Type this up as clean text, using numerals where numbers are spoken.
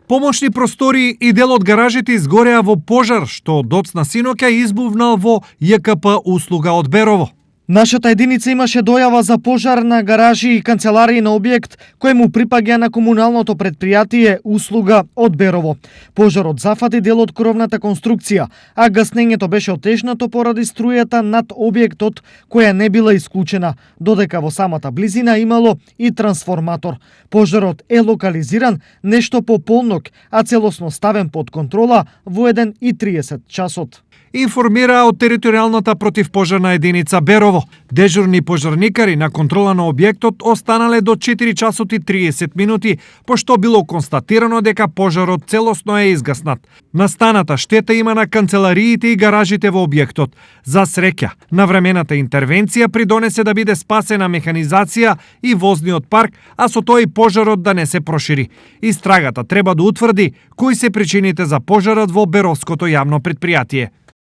Помошни простории и дел од гаражите изгореа во пожар што доцна синоќа избувнал во ЈКП услуга од Берово. Нашата единица имаше дојава за пожар на гаражи и канцеларии на објект кој му припаѓа на комуналното предпријатие услуга од Берово. Пожарот зафати дел од кровната конструкција, а гаснењето беше отежнато поради струјата над објектот која не била исклучена, додека во самата близина имало и трансформатор. Пожарот е локализиран нешто по полнок, а целосно ставен под контрола во 1:30 часот. Информира од територијалната противпожарна единица Берово. Дежурни пожарникари на контрола на објектот останале до 4 часот и 30 минути, пошто било констатирано дека пожарот целосно е изгаснат. Настаната штета има на канцелариите и гаражите во објектот. За среќа, навремената интервенција придонесе да биде спасена механизација и возниот парк, а со тоа и пожарот да не се прошири. Истрагата треба да утврди кои се причините за пожарот во Беровското јавно предпријатие.